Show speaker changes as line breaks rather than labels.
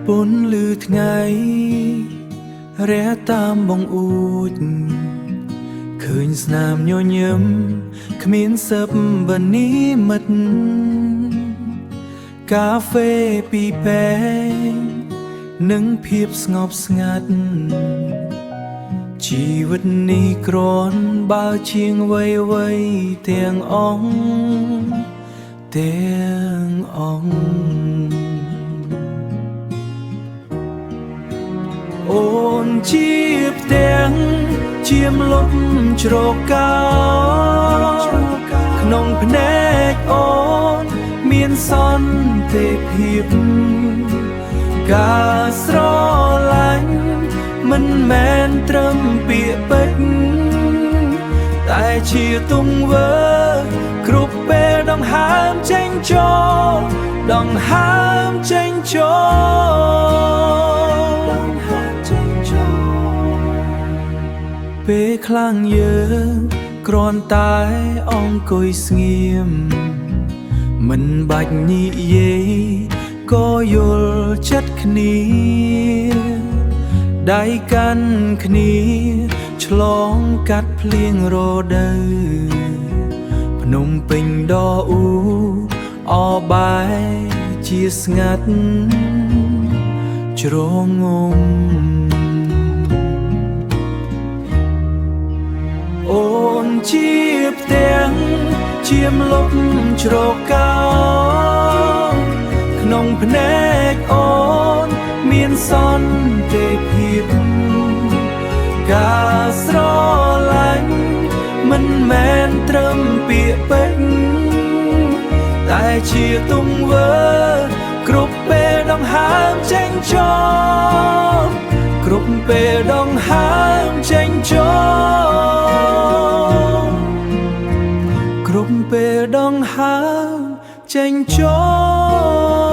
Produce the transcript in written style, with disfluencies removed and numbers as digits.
ពន្លឺថ្ងៃរះតាមបងអួចឃើញស្នាមញញឹមគ្មានសឹបបនីមិត្តកាហ្វេពីរពែងនិងភាពស្ងប់ស្ងាត់ជីវិតនេះគ្រាន់បើជាងវ័យវ័យទាំងអង្គទាំងអង្គ អូនជាផ្ទាំងជាមលុបជ្រកោក្នុងភ្នែកអូនមានសន្តិភាពការស្រឡាញ់មិនមែនត្រឹមពាក្យពេចន៍តែជាទង្វើគ្រប់ពេលដង្ហើមចេញចូលដង្ហើមចេញចូល ពេលខ្លាំងយើងគ្រាន់តែអង្គុយស្ងៀមមិនបាច់និយាយក៏យល់ចិត្តគ្នាដៃកាន់គ្នាឆ្លងកាត់ភ្លៀងរដូវភ្នំពេញដ៏អ៊ូអបែជាស្ងាត់ជ្រងំ អូនជាផ្ទាំងជាមលុបជ្រកោក្នុងភ្នែកអូនមានសន្តិភាពការស្រឡាញ់មិនមែនត្រឹមពាក្យពេចន៍តែជាទង្វើគ្រប់ពេលដង្ហើមចេញចូលគ្រប់ពេលដង្ហើមចេញចូលគ្រប់ពេលដង្ហើមចេញចូល។